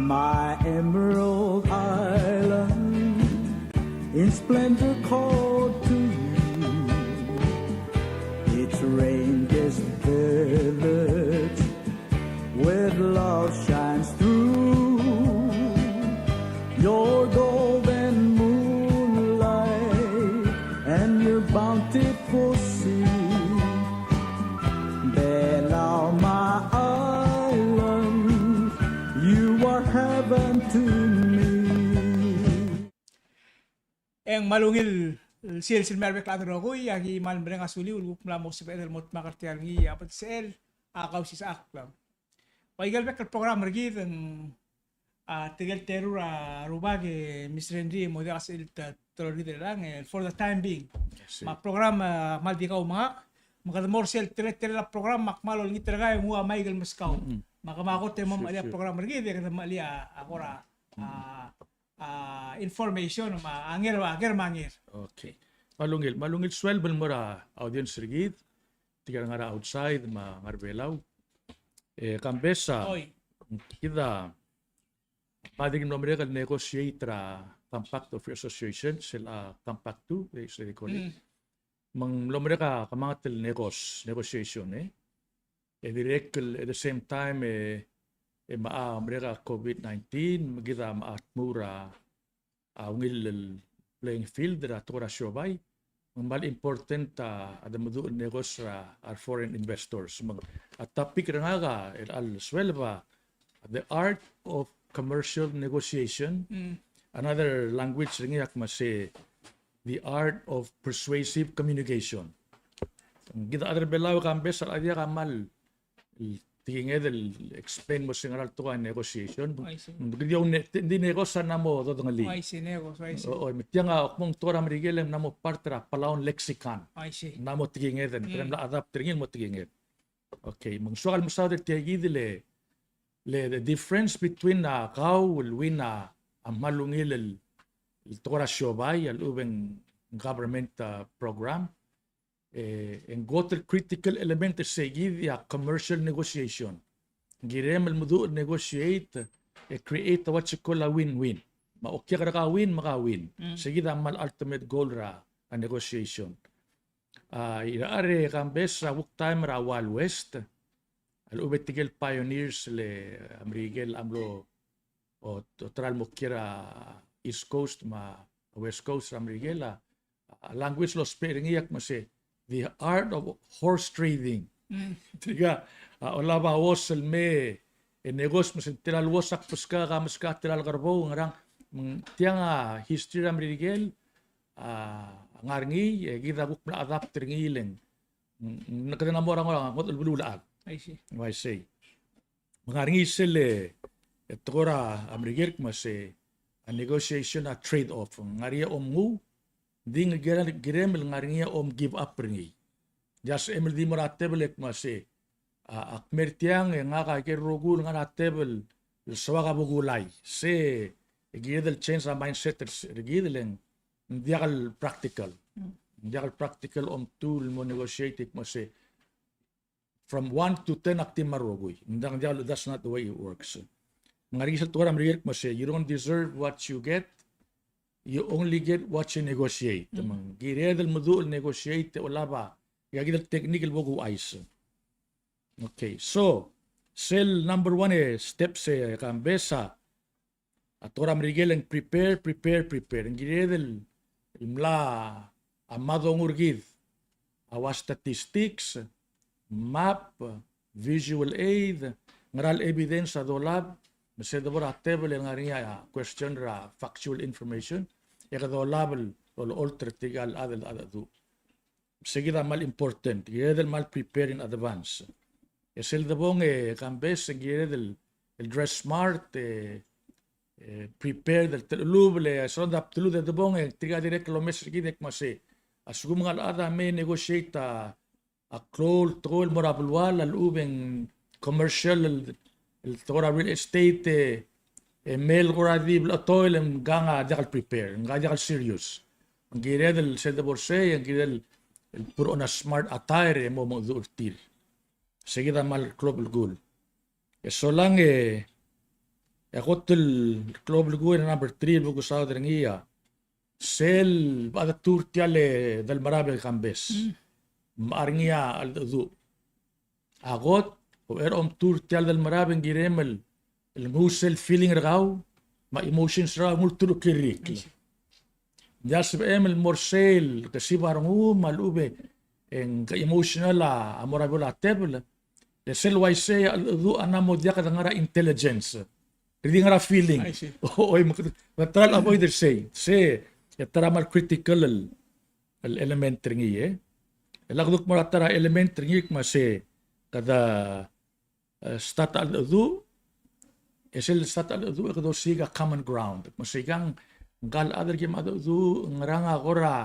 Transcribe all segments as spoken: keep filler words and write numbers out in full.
My emerald island, in splendor called to you. Its rain-kissed village with love shines through. Your golden moonlight and your bountiful sea. Belau, my island, you are heaven to me. E ng kmal ungil sils el mei er a rebek el chad el rokui, aki kmal mereng a suliu el kuk mla mo sebeched el mo dmak er tia el ngii a belsechel a Kausisechakl. Ua ikel bek el program er kid, ng, a, tirkel teru er a rubak e Miss Rengri e mo diak a sel ta-, tolorkid er chelechang, e, for the time being. Me a program, a, kmal di kau me ngak, me kede mo er sel teletelel a program me ak kmal olengit er kau e nguu a mic el meskau. Me ke mo kot e mo mechelii a program er kid e kede mechelii a, a kora, a, a, information me a nger, a nger me a nger. Okay. Kmal ungil, kmal ungil sueleb el mo er a audience er kid, tirka el ngar er a outside me a ngar er a Belau. E, Kambes a, kid a, me a dirk mlo merek el negotiate er a Compact of Free Association, sel, a, Compact two, e, sel di call it. Me ng mlo merek a kemanget el negos-, negotiation, e. E dirrek el, at the same time, e, e me a merek a COVID nineteen, me kid a me a tmuu er a, a ungil el playing field er a tekoi er a siobai, me ng kmal important a, a de meduch el negos er a, a foreign investors. Me ng a topic er ngak a, el, el sueleb a, the art of commercial negotiation. Another language er ngii a kmo se the art of persuasive communication. Kid a chad er a Belau e Kambes a diak a kmal tekinged el explain mo se ngera el tekoi a negotiation. Kid a ne-, di negos a ng mo dodengelii. O, o, me tiang a kmo ng tekoi er a Merikel e ng mo part er a Palauan lexicon. Ng mo tekinged, e ng mla adapt er ngii el mo tekinged. Okay, me ng soak el mesaod er tia kid el, le, the difference between a kau el win a, a kmal ungil el, el tekoi er a siobai, a lechub e ng government, a, program, e, e ng kot el critical element er sei kid a commercial negotiation. Ng kirem el meduch el negotiate, e create what you call a win-win. Me a okiu er kau a win, me kau a win. Sei kid a kmal ultimate goal er a, a negotiation. A, irechar e Kambes a kuk taem er a Wild West, a lechub e tirkel pioneers le, a, Merikel a mlo, o, o, ta er a lmo kiei er a East Coast me a West Coast er a Merikel a, a language el ousbech er ngii a kmo se the art of horse trading. Tirka, a, olab a horse el mei e negos me se ng tela el horse a kbeskak, a meskak, tela el kerbou, ngerang, me ng tiang a history er a Merikel, a, ngar er ngii, e kid a kuk mla adapt er ngii le ng, ng, ng kede mo er a ngodech el beluulechad. I see. Me ngar er ngii sel, e, tekoi er a Merikel el kmo se a negotiation a trade-off. Ng ngar er ngii a omnguu, ng di ng kirem el ngar er ngii a om give up er ngii. Diak sebechem el di mo er a tebel e kmo se, a, ak mer tiang e ngak a ikel rokui el ngar er a tebel el soak a bo kulai. Se, e kired el change a mindset er, er kid le ng diak el practical. Ng diak el practical omtuu el mo negotiate e kmo se from one to ten ak di mla rokui. Ng diak, ng diak, that's not the way it works. Ng ngar er ngii sel tekoi er a Merikel el kmo se, you don't deserve what you get, you only get what you negotiate. Me ng kired el meduch el negotiate e olab a, aika kid el technique el bo kuchais. Okay, so, sel number one e steps e Kambes a, a tekoi er a Merikel e ng prepare, prepare, prepare. Ng kired el, el mla a mad a ongur kid a ua statistics, map, visual aid, ngera el evidence a dolab, me se de bo er a tebel el ngar er ngii a question er a factual information, e kede olab el olecholt er tirka el chad el, chad el dedu. Sei kid a kmal important, kired el kmal prepare in advance. E sel debong e Kambes, e kired el, el dress smart, e, e, prepared, el telechulub, le, a sola ng bdelud e debong, e tirka dirrek el omes er kid e kmo se, a lsekum ngka el chad a me negotiate a, a klou el tekoi el mo er a belual, a lechub e ng commercial, el, el tekoi er a real estate, e, e mei el kora di blechotoil e ngkang a diak el prepare, ngkang a diak el serious. Ng kired el sel debo er sei, e ng kired el, el put on a smart attire e mo mengedecheduch er tir. Sei kid a kmal klou el kul. E solang e, E a kot el klou el belkul a number three el bo kusaod er ngii a sel bechad er tir tia el delmerab e kambes. Mm. Me a re ngii a cheldecheduch. A kot, e a omtab er tia el delmerab e ng kirem el, el nguu sel feeling er kau, me a emotions er kau, nguu el ulterekokl er ngii. Ng diak sebechem el mo er sel kesib a rengum me a lechub e ng ke emotional a mo er a bebul a tebel. Le sel uaisei a cheldecheduch a ng mo diak de ngar er a intelligence. Di ngar er a feeling. I see. Oi, me ke, me te kmal avoid er sei. Sei, e ta er a kmal critical el, el element er ngii, e. E le kede kuk mo er a ta er a element er ngii, me sei, kede, e, start a cheldecheduch, e sel start a cheldecheduch, e kede osiik a common ground. Me sei kang, ngka el chad el kim cheldecheduch, ngerang a kora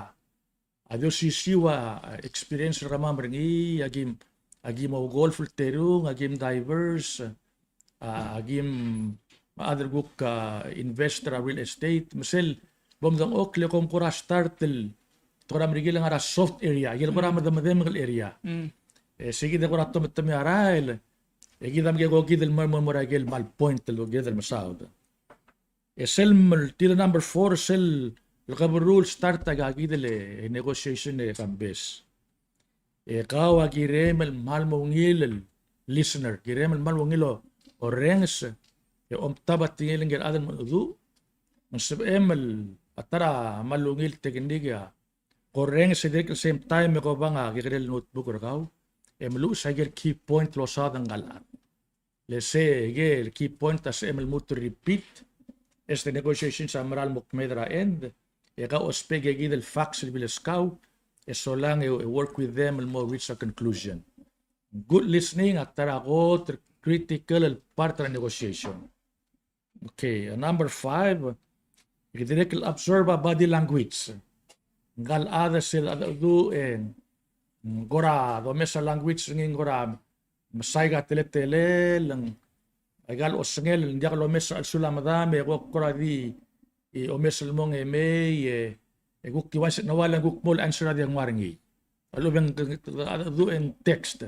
a di osisiu a, a, experience er kemam er ngii, a kim, a kim ougolf el terung, a kim divers, a, a kim chad el kuk, a, invest er a real estate, me sel bo mdengchokl e kom kora start el, te kora merek el ngar er a soft area, el kora medemedem el area. Mm. E sei kid a kora tometemii a rael, e kid a mekekokid el mo, mo, mo er a ikel kmal point el kid el mesaod. E sel mle, tia el number four, sel lekeberruu el start a ikakid el, e, negotiation e kambes. E kau a kirem el kmal mo ungil el listener, kirem el kmal mo ungil orrenges, e omtab a tekingel ngike el chad el mengedecheduch, me ng sebechem el, a ta er a kmal ungil technique a, korrenges e dirrek el same time e kobang a kekerei el notebook er kau, e meluches a ikel key point el losaod er ngka el chad. Le sei, ikel key point a sebechem el lmuut el repeat, e sel negotiations a mera el mo kmeed er a end, e kau ousbech ikakid el facts el bilskau, e solang e, e work with them el mo reach a conclusion. Good listening a ta er a kot el critical el part er a negotiation. Okay, number five, e dirrek el observe a body language. Ngka el chad sel cheldecheduch e ng kora domes a language er ngii, ng kora mesaik a teletelel, e ng aika el osengel, ng diak lomes a chelsel a medam, e kuk kora di, e, omes el mong e mei, e, e kuk kiuaisei ng ua le ng kuk mo el answer a di nguu er ngii. A lechub e ng, a lechub e ng text.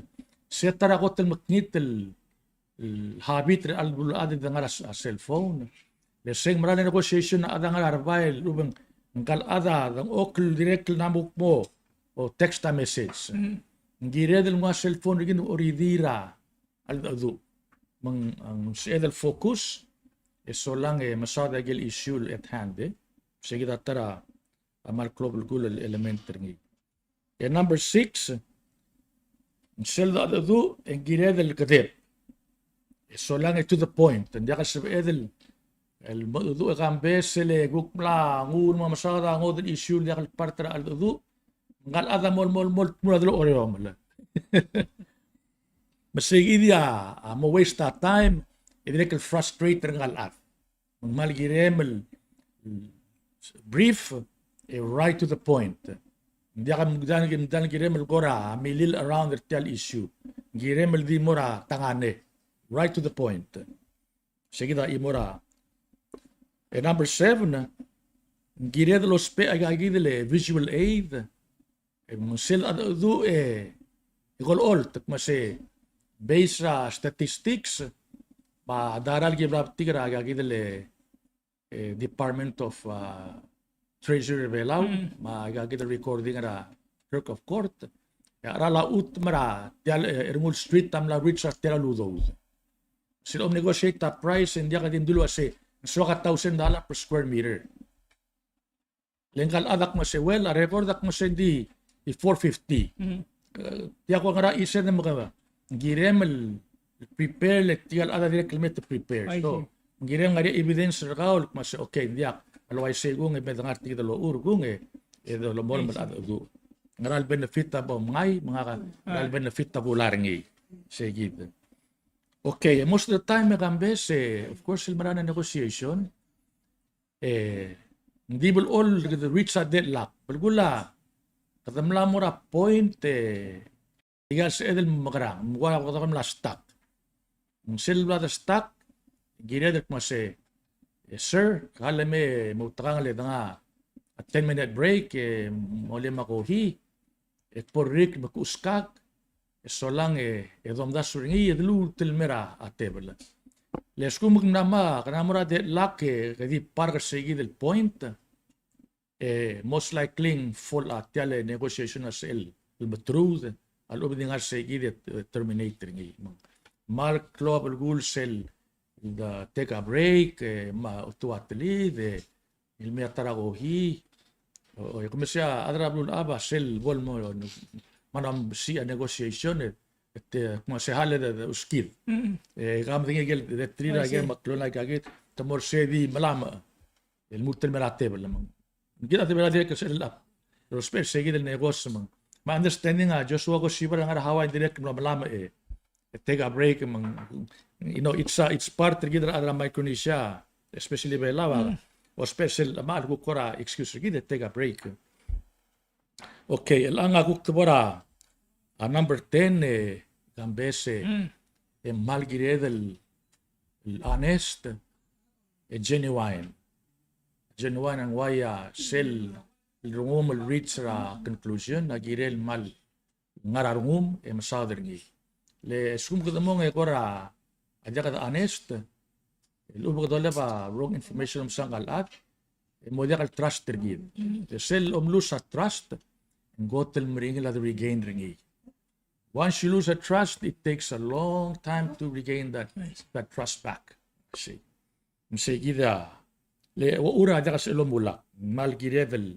Se ta er a kot el mekngit el, el habit er a chelebuul el chad el de ngar er a s-, a cell phone. Le se ng mera el negotiation a chad a ngar er a rebai, a lechub e ng, ngka el chad a dengchokl dirrek el ng mo kuk mo, o text a message. Mm. Ng kired el nguu a cell phone er ngii e ng oridii er a cheldecheduch. Me ng, ng sebeched el focus, e solang e mesaod a ikel issue at hand, e. Se kid a ta er a kmal klou el belkul el element er ngii. E number six, sel cheldecheduch e ng kired el kedeb. E solang e to the point, ng diak el sebeched el, el mengedecheduch e kambes el kuk mla nguu el mo mesaod a ngodech el issue el diak el part er a cheldecheduch, ngka el chad a mo, mo, mo, mo dmu er a delo oreomel. Me sei kid a, a mo waste a time, e dirrek el frustrate er ngka el chad. Me ng kmal kirem el brief, e right to the point. Ng diak, ng diak, ng diak kirem el kora milil around er tia el issue. Ng kirem el di mo er a tangane. Right to the point. Se kid a chimo er a. E number seven, ng kired el ousbech a ikakid el visual aid. E me sel cheldecheduch e, e kololt, me se based er a statistics, me a data el ki bla betik er a ikakid el, e, Department of, a, Treasury er a Belau, mm, me a ikakid el recording er a Clerk of Court, e a cheral a chutem er a tia el, e, er a nguu el street a mla reach er a tia el udoud. Sel om negotiate a price, e ng diak di mdu el uase ng soak a thousand dollar per square meter. Le ngka el chad a kmo se, well, a record a kmo se ng di, di four fifty. Mm. E, tia ko ngar er a chisel me ke, ng kirem el prepare, le tia el chad a dirrek el me te prepare. I see. So, ng kirem ngar er ngii a evidence er kau el kmo se, okay, ng diak, el uaisei kung e me dengar tia kid el ochur kung e, e de lomolem el cheldecheduch. Ngera el benefit a bo mngai, me ngera el benefit a bo lak er ngii. Sei kid. Okay, most of the time e kambes, e, of course, el mera el negotiation, e, ng di blechoel kede reach a deadlock. Belkul a, kede mla mo er a point, e, ika el sebeched el mekerang, me kuk a kede mla stuck. Me sel bla de stuck, kired el kmo se, e, sir, ke mei, me outekangel e denga a ten minute break, e, molem a kohi, e kbo er a rik me kuuskak, e solang e, e domdasu er ngii, e de lmuut el mei er a tebel. Le a lsekum ng mla, ke mla mo er a deadlock e ke di park er seikid el point, e most likely ng fall a tia el negotiation a sel, el meteruod a lechub e di ngar seikid e, e terminate er ngii. Me ng kmal klou a belkul sel, de take a break, e me a ultuatelid, e el mei a ta er a kohi. O, e ke mesa a chad er a beluulechad a sel bo el mo, me ng mla mo sei a negotiation, e, e te, me se hale de, de uskid. E ke medengei a ikel, de three er a ikel, me a klou el aikakid, te mo er se di melamech el lmuut el mei er a tebel me ng. Kid a tebel a dirrek el sel lap. Respect seikid el negotiation me ng. Me a understanding a Joshua Koshiba a ngar er a Hawaii dirrek el mlo melamech e take a break me ng, you know, it's a, it's part er kid er a, er a Micronesia, especially Belau, a, o special, me a kuk kora excuse er kid e take a break. Okay, el ngar a kuk tebor a, a number ten, e, Kambes, e, e kmal kired el, el honest, e genuine. Genuine ng uai a sel, el rengum el reach er a conclusion, a kirel kmal ngar a rengum e mesaod er ngii. Le a lsekum kede mong e kora diak de honest, el lechub e kede olab a wrong information el omsa ngka el chad, e mo diak el trust er kid. E sel om lose a trust, ng kot el meringel a de regain er ngii. Once you lose a trust, it takes a long time to regain that, that trust back. See. Me seikid a, le, uchul a diak a sel omulak, kmal kired el,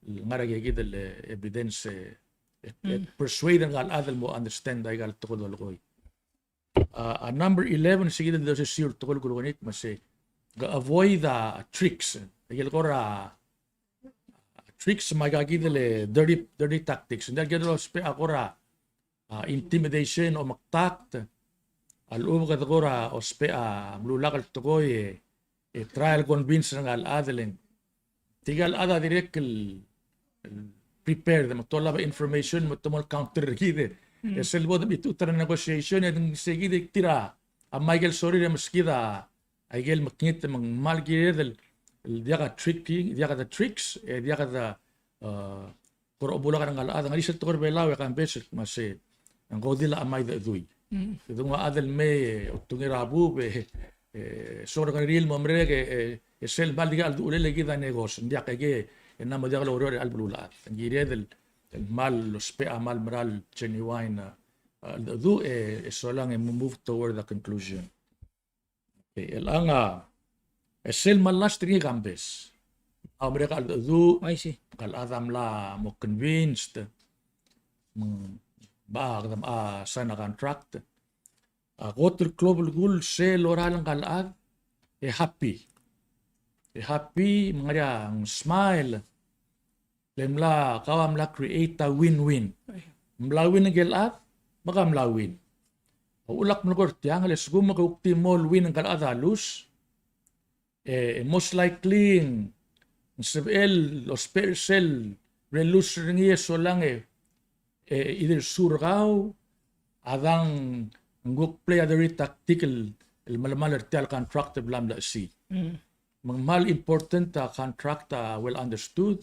el ngar er a ikakid el, e, evidence, e, e, e persuade er ngka el chad el mo understand aika el tekoi el dolekoi. A, a number eleven, seikid el di osisiu el tekoi el kulekoi er ngii, me se, ke avoid a tricks. Aike el kora, a, tricks me aikakid el dirty, dirty tactics. Ng diak el ousbech a kora, a, intimidation, omekdakt, a lechub e kede kora ousbech a melulak el tekoi e, e try el convince er ngka el chad el ng. Tirka el chad a dirrek el, el prepared, me te olab a information, me te mo el counter er kid. E sel bo de bitut er a negotiation, e ng seikid e tir a, a me aike el sorir e meskid a, aike el mekngit me ng kmal kired el, el diak a trick, diak a de tricks, e diak a de, a, kora omulak er ngka el chad, ng ngar er sel tekoi er a Belau e Kambes, me se, ng ko di el chemai de chelduul. Kede nguu a chad el mei, e, otungii er a bub, e, e, soak er ngii el mo merek, e, e, e sel kmal diak a chelduul e le kid a negos, ng diak, e ke, e ng mo diak loureor er a chelecha el beluulechad. Ng kired el, el kmal ousbech a kmal mera el genuine, a, a cheldecheduch, e, e solang e move toward the conclusion. Okay, el ngar a, e sel kmal last er ngii Kambes. A merek a cheldecheduch, I see, ngka el chad a mla mo convinced, me ng, me a, kede mo, a, sign a contract. A kot el klou a belkul sel lorael ngka el chad, e happy. E happy, me ng ngar er ngii a ng smile. Le mla, kau a mla create a win-win. Mla win ngike el chad, me ke mla win. A uchul ak melekoi er tiang, le a lsekum me ke kuk di mo el win ngka el chad a lose, e, e most likely, ng sebechel el ousbech er sel, re lose er ngii e solang e, e, either sue er kau, a dang, ng kuk play a dirty tactic el, el melemall er tia el contract el bla mlechesii. Me ng kmal important a contract a well understood.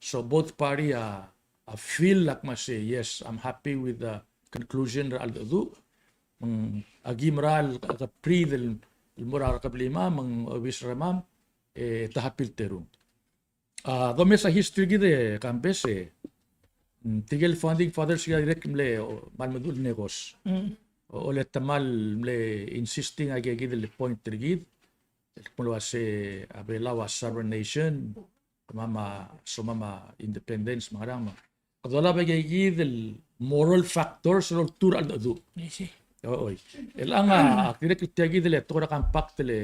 So both party a, a feel like me se, yes, I'm happy with the conclusion er a cheldecheduch. Me ng aki mera el, ke breathe el, el mo er a rekeblimal, me ng obis er kemam, e te happy el terung. A, domes a history er kid e Kambes e. Mm, tirke el founding fathers er kid a dirrek el mle, o, kmal meduch el negos. O, ole te kmal mle insisting aike kid el point er kid. El kmo el uase a Belau a sovereign nation, kemam a, somam a independence me a ngerang me. Kede olab aike kid el moral factors el oltuu er a cheldecheduch. I see. O, oi. El ngar a, ak dirrek el tia kid el tekoi er a compact el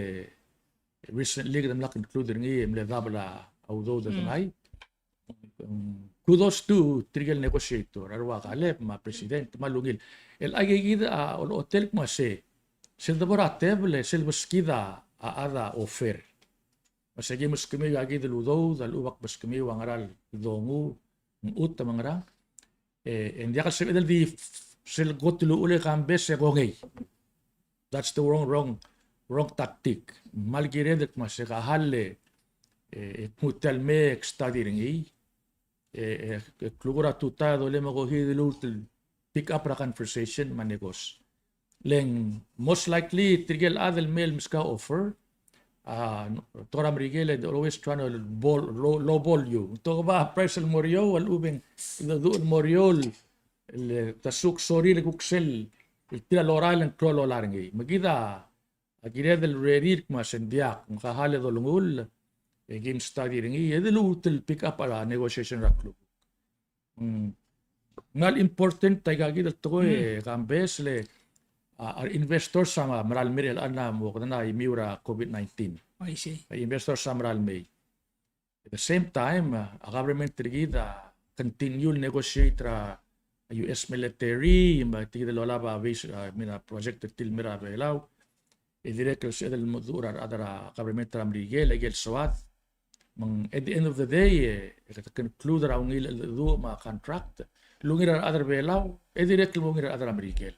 recently kede mla conclude er ngii e mle double a udoud e dengai. Mm, kudos to tirke el negotiator, a rua Kaleb me a president, me a ungil. El aike kid a, ol-, olechotel el kmo se, sel debo er a tebel, e sel beskid a, a chad a offer. Me se ki meskemiu a kid el udoud, a lechub ak meskemiu a ngera el dongu, ng chutem me a ngerang. E, e ng diak el sebeched el di f-, sel kot el uchul e Kambes e kongei. That's the wrong, wrong, wrong tactic. Kmal kired el kmo se ka hal e, e, e kmu tia el mei e study er ngii. E, e, e klukuk er a tutau e dolem e kohi e di lmuut el pick up er a conversation me a negos. Le ng most likely tirke el chad el mei el meskau a offer, a tekoi er a Merikel e they're always trying to ball, low, low ball you. Te oba price el mo er eou, a lechub e ng, el, el mo er eou el, el, te suk sorir e kuk sel, el tir a lorael e ng klou el lorael er ngii. Me kid a, a kired el ready el kmo se ng diak, me ka hal e dolengull, e kim study er ngii, e de luut el pick up a negotiation er a kluk. Mm. Ng kmal important aika kid el tekoi e Kambes le, a, a investors a mera el mei er chelechang el mo kede nguu a imiu er a COVID nineteen. I see. A investors a mera el mei. At the same time, a, a government er kid a continue el negotiate er a U S military, me tirke el olab a base, a, mera project er tir el mei er a Belau. E dirrek el sebeched el mo dmu er a rechad er a government er a Merikel, aike el soad. Me ng, at the end of the day, e, e kede conclude er a ungil el cheldecheduch me a contract el ungil er a rechad er a Belau, e dirrek el mo ungil er a rechad er a Merikel.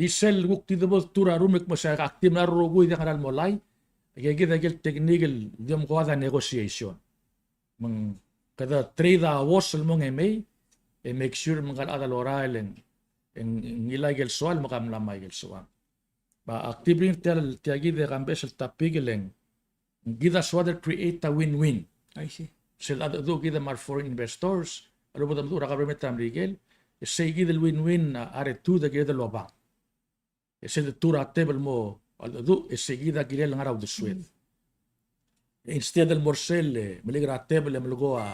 Di sel kuk di debo dmu er a room el kmo se ak di mla er a rokui e diak ngera el molai, aike kid a ikel technique el di omko a negotiation. Me ng kede trade a uos el mo ngemei, e make sure me ngka el chad a lorael e ng, e ng ngilai aike el soal me ke mla mei aike el soal. Ba, ak di bring er tia el, tia kid e Kambes el topic el ng, kid a soad el create a win-win. I see. Sel cheldecheduch kid me a re foreign investors, a lebo de meduch er a government er a Merikel, e sei kid el win-win, a, a re two de kired el obang. E sel de two er a tebel el mo cheldecheduch, e sei kid a kirel ngar er a uldesued. E instead el mo er sel, e, meliik er a tebel e melekoi a,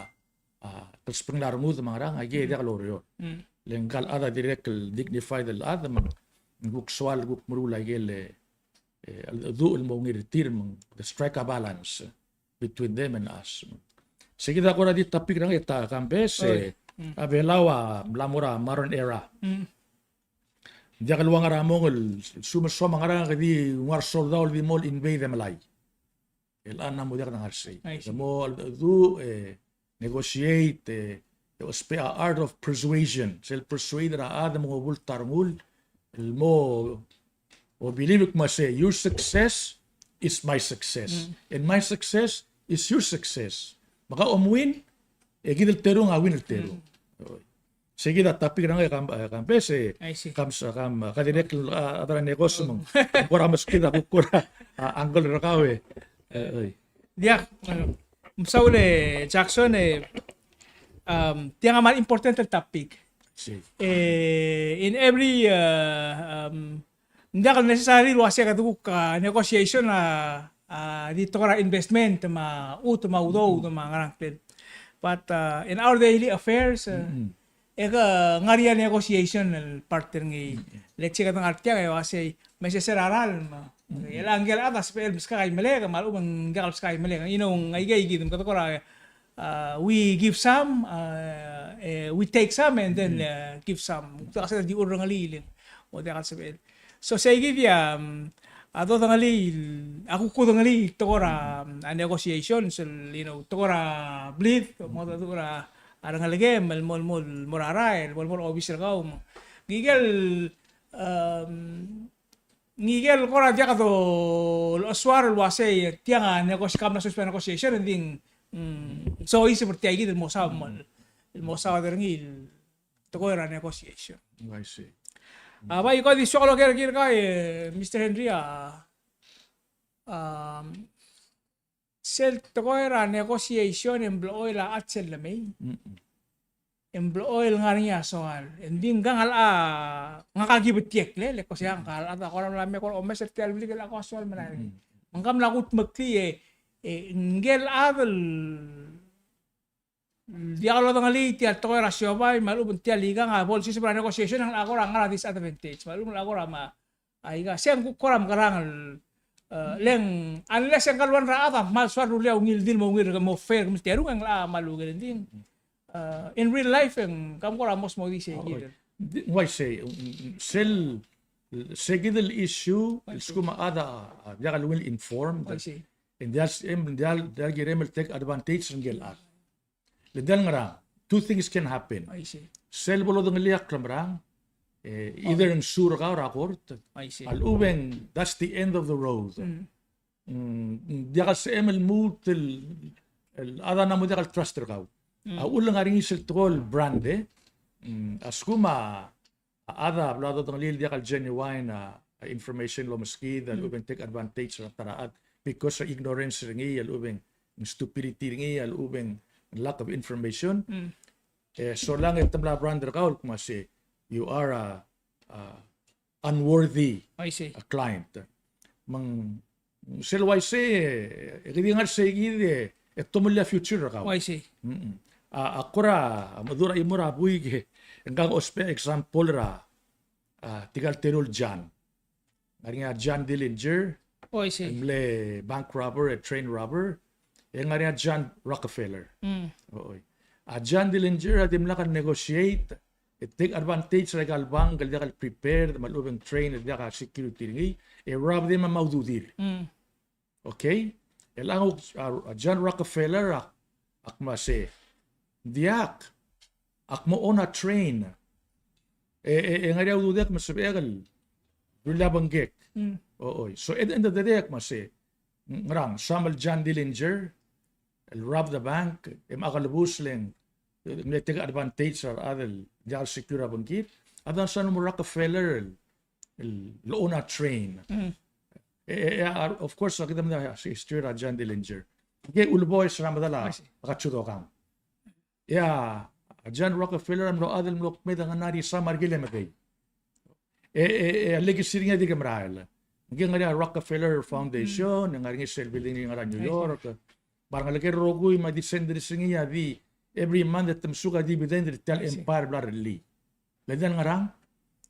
a, klsbengel a rengud me a ngerang, aike e diak loureor. Le ngka el chad a dirrek el dignified el chad, me ng kuk soal, kuk meruul aike el, e, e, cheldecheduch el mo ungil er tir, me ng de strike a balance between them and us. Sei kid a kora di topic er ngii e ta Kambes, e, a Belau a mla mo er a modern era. Ng diak el ua ngar er a mong el, sumes soam a ngerang e ke di ua soldau el di mo invade e melai. Chelechang a mo diak de ngar sei. I see. Mo cheldecheduch, e, negotiate, e, e ousbech a art of persuasion. Sel persuade er a chad me ng obult a rengul, el mo, o believe el kmo se, your success is my success. And my success is your success. Me ke win, e kid el terung a win el terung. Sei kid a topic er ngii e Kam-, e Kambes, e, I see. Kam-, kam-, ka dirrek el, a, a ta er a negosi me ng kora meskid a kuk kora, a, angle er kau e. E, oi. Diak, e, mesaul e Jackson e, um, tiang a kmal important el topic. Sei. E, in every, uh, um, ng diak el necessary el uase kede kuk, a, negotiation a, a, di tekoi er a investment me a chutem me a udoud me a ngerang tel. But, uh, in our daily affairs, uh, e ke ngar er ngii a negotiation el part er ngii. Let's say kede ngar tiang e uasei, me se er a ralm. E le ngike el chad a sebechel el meskak a imelek, me a lechub e ng diak el meskak a imelek. You know, ng aikei kid, me kede kora, uh, we give some, uh, e, we take some and then, uh, give some. Kede kora di urengelii le ng mo diak el sebechel. So sei kid a, um, a dodengelii, a kuk dodengelii tekoi er a, um, a negotiations el, you know, tekoi er a blid, mo tekoi er a rengelekem el mo, mo, mo er a rael, mo, mo er a obis er kau. Ngike el, um, ngike el kora diak dolechesuar el uasei tiang a negos-, kam mla soiseb a negotiation, e ng di, mm, so easy er tia kid el mo saod, el mo saod er ngii el tekoi er a negotiation. I see. A bai ko di soak el oker er kau e Mister Henry a, um, sel tekoi er a negotiation e ng blechoel a chad sel lemei. E ng blechoel ngar er ngii a soal. E ng di ngkang a, ngak a ki betiek le, le ko sei ngkang a, a kora mla me kora omes er tia el blik el a ko soal merael. Me ngkam a kudmeklii e, e ngike el chad el diak lodengelii tia el tekoi er a siobai, me a lechub e ng tia el ikang a bo lsiseb er a negotiation e ng kora ngar er a disadvantage. Me a lechub e ng kora me, a ika, se ng kuk kora mekerang el, e, le ng, unless e ng kmal ua ngera el chad a kmal soal el rullii a ungil deal me a ungil, mo fair, me te rung e ng locha kmal ungil, e ng di, e, in real life e ng, kam kora mo smodii sei kid. Di, ng uaisei, sel, sei kid el issue, el lsekum a chad a, a, diak el well informed. E ng diak, e ng diak, diak kirem el take advantage er ngike el chad. Le ng diak el ngerang, two things can happen. I see. Sel bo lodengelii a klemerang, e, either ng sue er kau er a court, I see, a lechub e ng, that's the end of the road. Mm, diak el sebechem el lmuut el, el chad a mo diak el trust er kau. A uchul e ng ngar er ngii sel tekoi el brand, e. Mm, a lsekum a, a chad a bla dodengelii el diak el genuine, a, information el omeskid, a lechub e ng take advantage er a ta er a chad because er a ignorance er ngii, a lechub e ng stupidity er ngii, a lechub e ng lack of information. E solang e te mla brand er kau el kmo se, you are a, a unworthy, I see, a client. Me ng sel uaisei, e kede ngar sei kid e, e tomellii a future er kau. I see. Mm-mm. A, a kora, a meduch er a chimo er a buik, e ng kang ousbech a example er a, a, tirka el teru el John. Ngar er ngii a John Dillinger, oh, I see, el mle bank robber, e train robber. E ngar er ngii a John Rockefeller. Mm. Oi. A John Dillinger a dimlak el negotiate, e take advantage er aika el bank el diak el prepared, me a lechub e ng train el diak a security er ngii, e rob them me a ududir. Mm. Okay? Chelechang a, a John Rockefeller a, a kmo se, diak, ak mo own a train. E, e, e ngar er ngii a ududek me sebechek el rullii a bengkek. Mm. O, oi. So at the end of the day, a kmo se, ngerang, soam el John Dillinger, el rob the bank, e me a kelebus le ng, e, mle take advantage er a rechad el diak el secure a bengkir. A dang soam el mo Rockefeller el, el own a train. Mm. E, e, e, a, of course, a kede medengei a history er a John Dillinger. Ngii a uleboes er a medal a, I see, Katsudo Kan. E a John Rockefeller a mlo chad el mlo kmeed a ngar er a Risa me a rekil e medei. E, e, e a legacy er ngii a di ke merael. Ngii a ngar er ngii a Rockefeller Foundation, e ngar er ngii sel building el ngar er a New York. Me a rengelekel rokui me a descendants er ngii a di every month e te mesuk a dividend er tia el empire el bla lerellii. Le di el ngerang,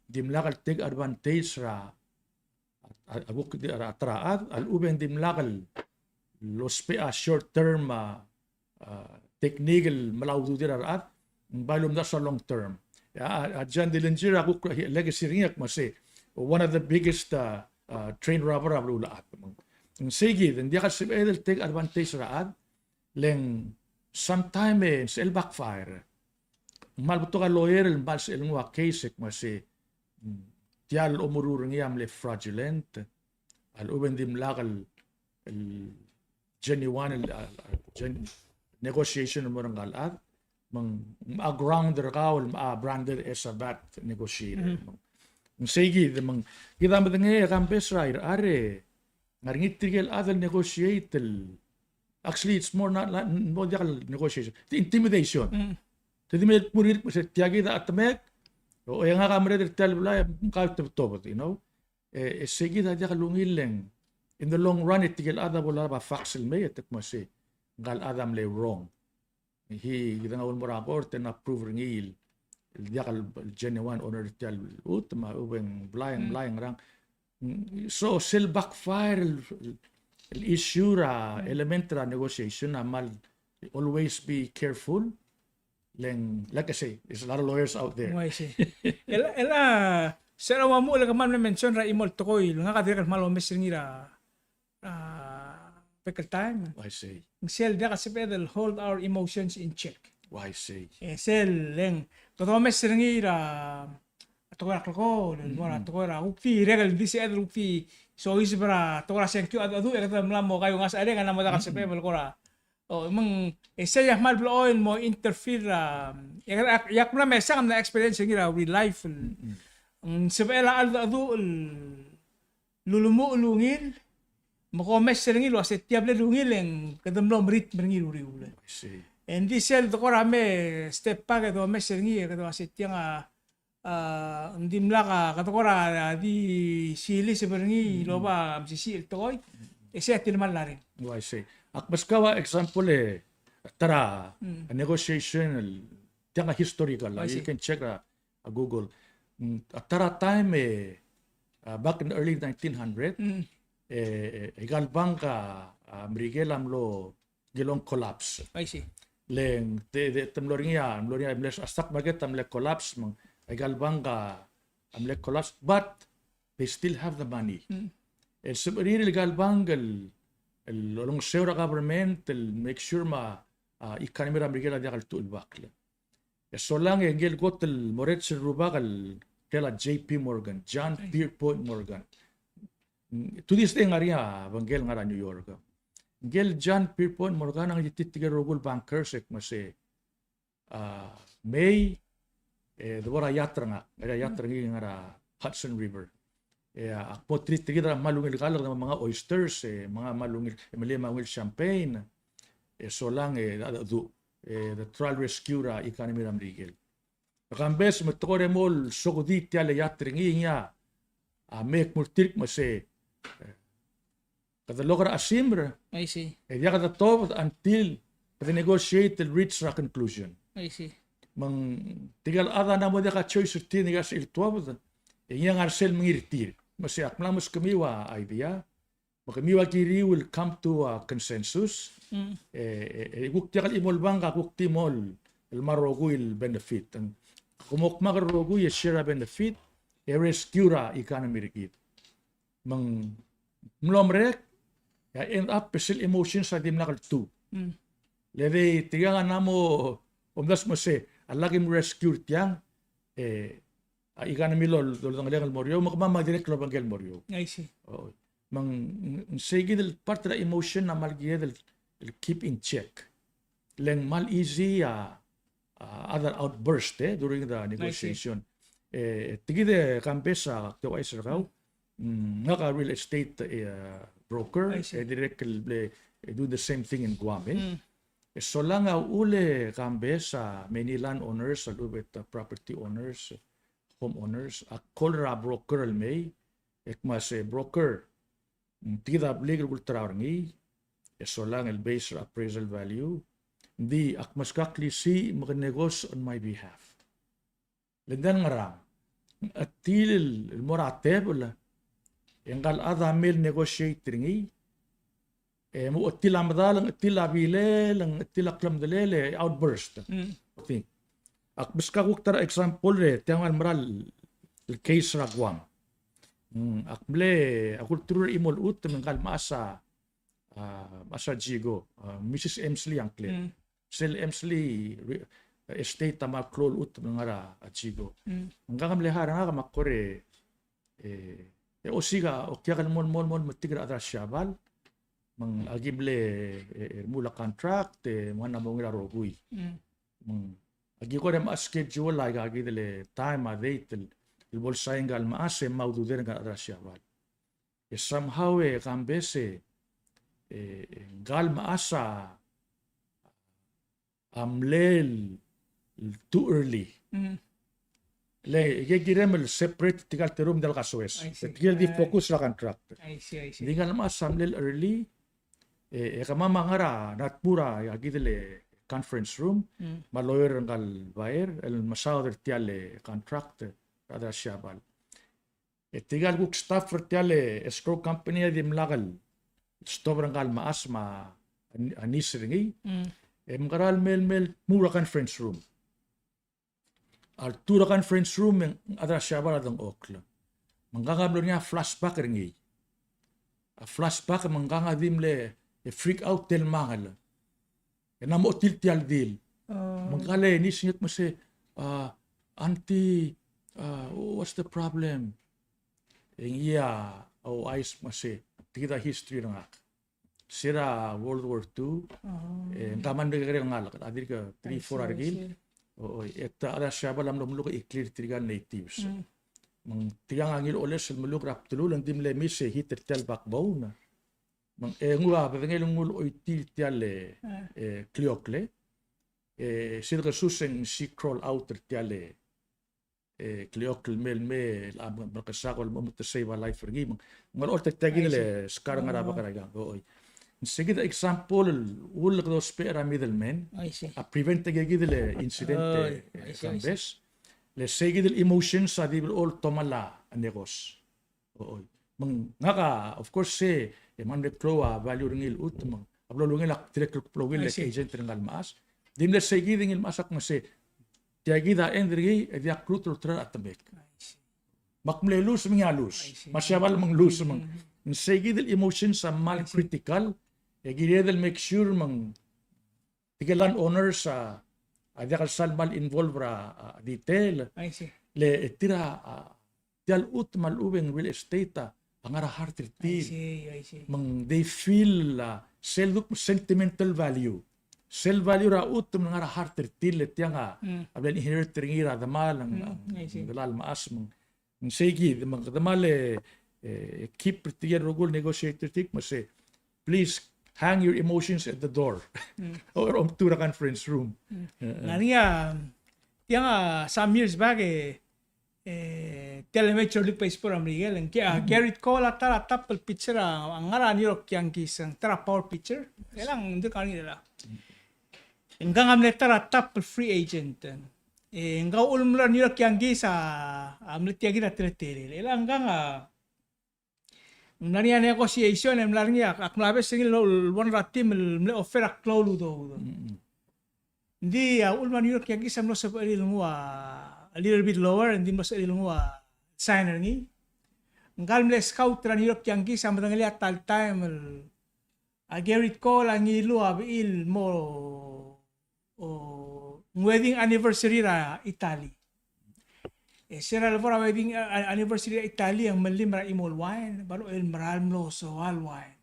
dimlak el take advantage er a a, a, a kuk di, a, a ta er a chad, a lechub e ng dimlak el, lousbech a short term, a, a, technique el melai a ududir a rechad, ng bai lomdasu a long term. A, a, a John Dillinger a kuk, a, legacy er ngii a kmo se, one of the biggest, a, a, train robber er a beluulechad. Ng sei kid, ng diak el sebeched el take advantage er a chad, le ng sometime e ng sebechel backfire. Ng kmal betok a lawyer el kmal sebechel nguu a case e kmo se, mm, tia el omeruul er ngii a mle fraudulent, a lechub e ng dimlak el, el genuine, el, a, a, gen-, negotiation el mo er ngka el chad, me ng, me a ground er kau el, me a branded as a bad negotiator. Mm. Me ng, ng sei kid, me ng, kid a medengei e kambes er a, er a, Ngar er ngii tirke el chad el negotiate el, actually, it's more not, not, mo diak el negotiation. The intimidation. Mm. Te di me kmurir, se tia kid a chetemek, o e ngak a mereched er tia el blai, e kau te tobed, you know? E, e sei kid a diak el ungil le ng, in the long run, e tirke el chad a bo lolab a facts el mei, e te kmo se, ngka el chad a mle wrong. He, kede nguu el mo er a court e ng approve er ngii el, el diak el, el genuine owner er tia el chutem, me a lechub e ng blai, ng blai, ng ngerang. Mm, so, sel backfire el, el, el issue er a element er a negotiation a kmal always be careful. Le ng, like I say, there's a lot of lawyers out there. Oh, I see. El, el, a, se er a ua mo, le kmal mention er a chimo el tekoi, ngak a dirrek el kmal omes er ngii er a a, bek el taem. I see. Ng sel diak a sebeched el hold our emotions in check. I see. E sel le ng, kede omes er ngii er a, a tekoi er a klekool, el mo er a tekoi er a kuk di, dirrek el di sebeched el kuk di, soiseb er a tekoi er a sengkio a, a du, e kede mla mo kaiuengasech a reng, e ng mo diak a sebeched el kora. O, me ng, e sei a kmal blechoel el mo interfere er a, e, e, e ak mla mesang a experience er ngii er a real life, el, ng sebechel a cheldecheduch el, lulemuchel el ungil, me ke omes er ngii el uase tia el bla el ungil e ng kede mlo meridm er ngii el uriul. I see. E ng di sel de kora me step back e de omes er ngii e kede uase tiang a, a, ng dimlak a, kede kora di siliseb er ngii el oba mesisiich el tekoi, e sei a tilemall a reng. Oh, I see. Ak meskau a example e, ta er a, mm, negotiation el, tiang a historical, I see, you can check a, a Google. Mm, a ta er a taem e, a, back in the early nineteen hundred, mm, e, e, aika el bank a, a Merikel a mlo ngilai el collapse. I see. Le ng te, te, te mlo er ngii a, mlo er ngii a, mle, a stock market a mle collapse, me ng aika el bank a, a mle collapse, but they still have the money. Mm. El sebechir el aika el bank el, el olengeseu er a government, el make sure me a, a, economy er a Merikel a diak el tuchul el bakl. E solang e ngike el kot el mo er sel rubak el ngklel a J P Morgan, John Pierpont Morgan. To this day ng ngar er ngii a bengkel el ngar er a New York. Ngike el John Pierpont Morgan a ngii tirke el rokui el bankers e kmo se, a, mei, E, de bo er a yacht er ngak, er a yacht er ngii el ngar er a Hudson River. E, ak mo treat er kid er a kmal ungil el kall, kede menga oysters, e, menga kmal ungil, e, melai me a ungil champagne. E, solang, e, a, a, du, e, de try el rescue er a economy er a Merikel. Kambes me te kora mo sokedii tia el yacht er ngii, ngii a, a, mei e kmo er tir me se, e, kede loker a chesimer. I see. E diak de tobed until kede negotiate el reach er a conclusion. I see. Me ng tirka el chad a mla mo diak a choice er tir, ng diak a sebechir el tuobed. E ngii a ngar er sel mengiil er tir. Me se ak mla meskemiu a idea. Me kemiu a kiriu el come to a consensus. Mm. E, e, e kuk diak el chimo el bank a kuk di mo el, el mla rokui el benefit. Ng, ke mo kmak el rokui e share a benefit, e rescue er a economy er kid. Me ng mlo merek, e a end up e sel emotions a dimlak el tu. Mm. Le di tirkang a mla mo omdasu me se, a lak im rescue er tiang, e, a economy a lo, lo, lodengelengel el mo er eou, me kemam a dirrek el obengkel el mo er eou. I see. O, me ng, ng, ng sei kid el part er a emotion a kmal kired el, el keep in check. Le ng kmal easy a, a other outburst, e, during the negotiation. E, tia kid e Kambes a te ouchais er kau, mm, ngak a real estate, e, broker, e dirrek el mle, e, do the same thing in Guam, e. Mm. E solang a uchul e Kambes a many land owners, a lechub e te property owners, home owners, a call er a broker el mei, e kmo se broker, mm, tia kid a blik el kulterau er ngii, e solang el base er a appraisal value, ng di ak meskak el klisiich me ke negotiate on my behalf. Le ng di ngerang, a tir el mo er a tebel, e ngka el chad a mei el negotiate er ngii, e mo chetil a medal, ng chetil a bilel, ng chetil a klemedelel, e outburst. Mm. Ak meskak kuk ta er a example er tia el mera el case er a Guam. Mm, ak mle, ak ulteruul er a chimo el chutem, me ngka el mechas a, a, mechas a Jigo, a, Missus Emsley a ngklel. Mm. Sel Emsley re-, estate a kmal klou el chutem el ngar er a Jigo. Mm. Ngkang a mle hire er ngak me ak kora, e, e osiik a okiak el mo, mo, mo metik er a chad er a Siabal. Me ng aki mle, e, e, remuul a contract, e, me ng mo ungil a rokui. Mm. Me ng aki kora mechas a schedule a ika kid el time, a date, el, el bo el sign ngka el mechas, e mo ududel ngka el chad er a Siabal. E somehow e Kambes e, e, e ngka el mechas a, a mle el too early. Mm. Le, e ke kirem el separate tirka el terung me ng diak el kasoes. I see. E tirke el di focus er a contract. I see, I see. Di ngka el mechas a mle el early, e, e kemam a ngar er a, ng tmuu er a, a kid el conference room, mm, me a lawyer er ngka el buyer, el mesaod er tia el contract, er a chad er a Siabal. E tirka el kuk staff er tia el escrow company a dimlak el stop er ngka el mechas me a, a niece er ngii. Mm. E mkera el mei el, mei el tmuu er a conference room. A ltuu er a conference room e ng chad er a Siabal a dengchokl. Me ngkang a mlo er ngii a flashback er ngii. A flashback me ngkang a di mle, e freak out el mangel. E ng mo chetil tia el deal. Oh. Me ngka el niece a ngii a kmo se, a, "Auntie, a, what's the problem?" E ngii a ouchais me se, "Tia kid a history er ngak. Se er a World War Two, oh, e ngka a mle kekerei el ngalek, a dirk three, four a rekil." I see, I see. O, o, e te chad er a Siabal a mlo meluk e clear tirka el natives. Mm. Me ng tirkang a ngii el oles el meluk er a bdelul, e ng di mle miss e hit er tia el backbone. Me ng, e nguu a bedengel el nguu el choitii tia el, e, kliokl, e, se de kesus e ng si crawl out er tia el, e, kliokl el mei el mei, el, a, me, mekesakl el mo, mo te save a life er ngii. Me ng, ng olecholt er tia kid el scar er a ngar er a bek er a ikang. O, oi. Ng se kid a example el uchul e kede ousbech er a middleman. I see. A prevent tia kid el incident, e, Kambes. Le sei kid el emotions a di blechoel tomall a negotiate. O, oi. Me ng ngak a, of course, se, e, me ng mle klou a value er ngii el chutem, me ng, a blo lungil ak dirrek el klou el agent er ngka el mechas. Di mle sei kid ngii el mechas a kmo se, tia kid a end er ngii, e diak klou el olterau er a chetemek. Me ak mle lose, me ngii a lose. Me a Siabal me ng lose, me ng. Ng sei kid el emotions a kmal critical, e kired el make sure me ng tirke el land owners a, a diak el sal kmal involve er a, a, detail. I see. Le, e tir a, a, tia el chutem me a lechub e ng real estate a, a ngar er a heart er tir. I see, I see. Me ng they feel, a, sel duk sentimental value. sel value er a chutem el ngar er a heart er tir, le tiang a, a bla le inherit er ngii er a demal, ng, ng delal mechas me ng Ng sei kid, me ng kede mal, e, e, keep er tirke el rokui el negotiator er tir, me sei, please hang your emotions at the door. Or omtuu er a conference room. E, e. Ng ngar er ngii a, tiang a some years back, e, e, tia el Major League Baseball er a Merikel, e ng Ge-, a, Gerrit Cole a ta er a top el pitcher a, a ngar er a New York Yankees, a ta er a power pitcher. E le ng dirk ngar er ngii er a. Ngkang a mle ta er a top el free agent. E ngkang a uchul me mlo er a New York Yankees a, a mle tia kid a teletelel. E le ngkang a, ng mla er ngii a negotiation, e mla er ngii a, ak mla obes er ngii el one er a team el mle offer a klou el udoud. Ng di a uchul me a New York Yankees a mlo sebechir el nguu a, a little bit lower, ng di mlo sebechir el nguu a sign er ngii. Ngkal mle scout er a New York Yankees a medengelii a ta el taem el a Gerrit Cole a ngiluu a bechil el mo, o, ng wedding anniversary er a Italy. E se er a lebo er a wedding, a, a, anniversary er a Italy e ng mellim er a chimo el wine, me a locha el mera el mlo soal wine.